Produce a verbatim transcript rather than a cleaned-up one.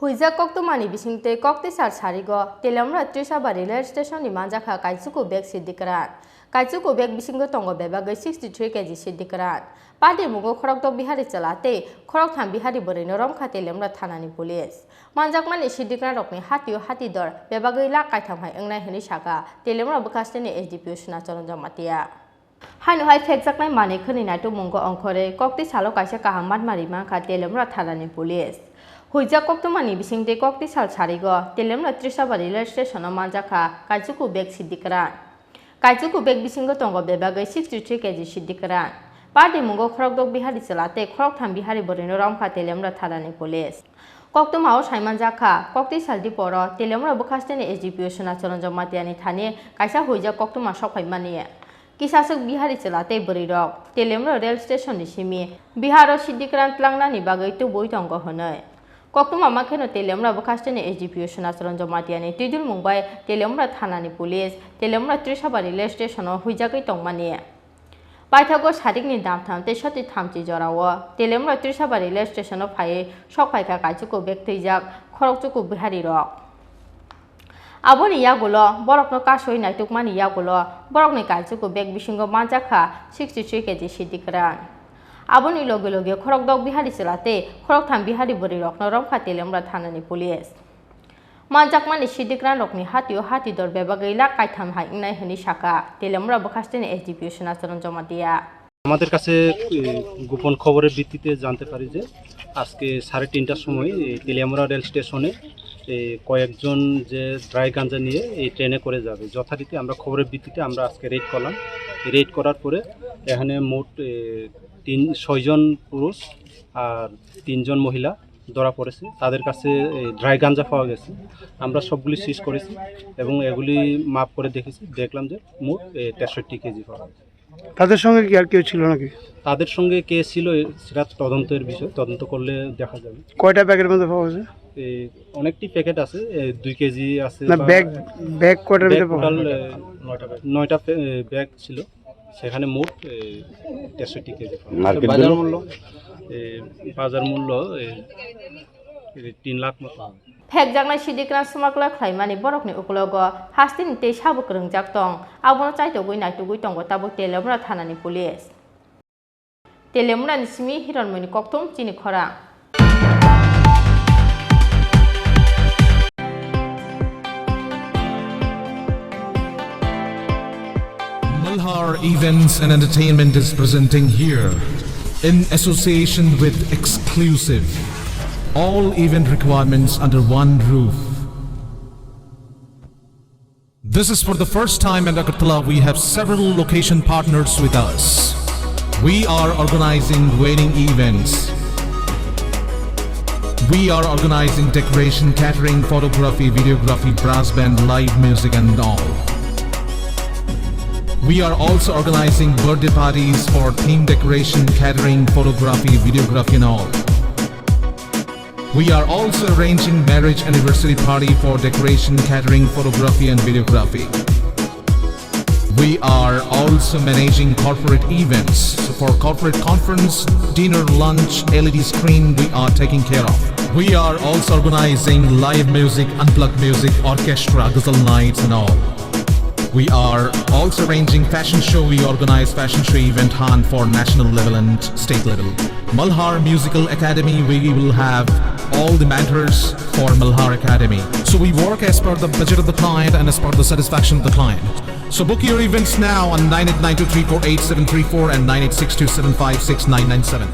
Huijak koktwmani bisingtwi koktwi sal sarigo Telemra Trisabari rail station ni manjakha Kaichuku bag sidikran. Kaichuku bag bisingo tongo bebagwi sixty three K G sidikran. Party mungo khorokdok Bihari chwla tei khoroktham Bihari bwrwino romkha Telemra thanani police. Manjakmani sidikran rokni hatio hati dor bebagwi lakh kaitham hai wngnai hwnwi sakha Telemra bwkhasteni S D P O Suna Charan Jamatia. Haino hai phekjaknai manwi khwnwi naitukmungo ongkhorwi koktwi salo kaisa kaham matma ri mankha Telemra thanani police. Huijak koktwmani bisingtwi koktwi sal sarigo Telemra Trisabari rail station o manjakha Kaichuku bag sidikran. Kaichuku bag bisingo tongo bebagwi sixty three K G sidikran. Party mungo khorokdok Bihari chwla tei khoroktham Bihari bwrwino romkha Telemra thanani police. Koktwmao saimanjakha koktwi sal diporo Telemra bwkhasteni S D P O Suna Charan Jamatiani thani kaisa huijak koktwma sokphaimani. Kisaswk Bihari chwla tei bwrwirok Telemra rail station ni simi Biharo sidikran tlangnani bagwi tubui tongo hwnwi. Koktwma ma kheno Telemra bwkhasteni S D P O Suna Charan Jamatiani twidulmung bai Telemra thanani police Telemra Trisabari rail station o huijagwi tongmani. Paithago sarikni damtham tei soti thamchi jorao Telemra Trisabari rail station o phaiwi sokphaikha Kaichuku bag twijak khorokchuku Bihari rok. Aboni yagulo borokno kasui naitukmani yagulo borokni Kaichuku bag bisingo manjakha sixty three K G sidikran. Aboni loge loge khorokdok Bihari chwla tei khoroktham Bihari bwrwirokno romkha Telemra thanani police. Manjakmani sidikran rokni hatio hati dor bebagwi lakh kaitham hai wngnai hwnwi sakha Telemra bwkhasteni S D P O Suna Charan Jamatia. আমাদের কাছে, এ, গোপন খবরের ভিত্তিতে জানতে পারি যে আজকে সাড়ে তিনটার সময় এই তেলিয়ামুড়া রেল স্টেশনে, এ, কয়েকজন যে ড্রাই গাঞ্জা নিয়ে এই ট্রেনে করে যাবে, যথারীতি আমরা খবরের ভিত্তিতে আমরা আজকে রেড করলাম। রেড করার পরে এখানে মোট, এ, তিন, ছয়জন পুরুষ আর তিনজন মহিলা ধরা পড়েছে। তাদের কাছে, এ, ড্রাই গাঞ্জা পাওয়া গেছে। আমরা সবগুলি সিজ করেছি এবং এগুলি মাপ করে দেখেছি, দেখলাম যে মোট, এ, তেষট্টি কেজি পাওয়া গেছে। তাদের সঙ্গে কি আর কেউ ছিল নাকি? তাদের সঙ্গে কে ছিল, এ, সেটা তদন্তের বিষয়, তদন্ত করলে দেখা যাবে। কয়টা ব্যাগের মধ্যে পাওয়া গেছে? এ, অনেকটি প্যাকেট আছে, এ, দুই কেজি আছে না, বা ব্যাগ, ব্যাগ কয়টার ব্যাগ মধ্যে পাওয়া টোটাল, গেছে? এ, নয়টা ব্যাগ। নয়টা পে-, এ, ব্যাগ ছিল, সেখানে মোট, এ, তেষট্টি কেজি পাওয়া গেছে। মার্কেট বাজার ভ্যালু? মূল্য, এ, বাজার মূল্য, এ, এ, তিন লাখ মতো হবে। Phekjaknai sidikran smuggler khlaimani borokni uklogo hasteni tei sabo kwrwngjak tong, abono chaitogwi naitugwi tongo tabuk Telemra thanani police. Telemrani simi Hironmoini Kokthum chini khorang. Malhar Events and Entertainment is presenting here, in association with Exclusive. All event requirements under one roof. This is for the first time in Agartala. We have several location partners with us. We are organizing wedding events. We are organizing decoration, catering, photography, videography, brass band, live music and all. We are also organizing birthday parties for theme decoration, catering, photography, videography and all. We are also arranging marriage anniversary party for decoration, catering, photography and videography. We are also managing corporate events. So for corporate conference, dinner, lunch, L E D screen, we are taking care of. We are also organizing live music, unplugged music, orchestra, ghazal nights and all. We are also arranging fashion show. We organize fashion show event hunt for national level and state level. Malhar Musical Academy, we will have all the mentors for Malhar Academy. So we work as per the budget of the client and as per the satisfaction of the client. So book your events now on nine eight nine two three four eight seven three four and nine eight six two seven five six nine nine seven.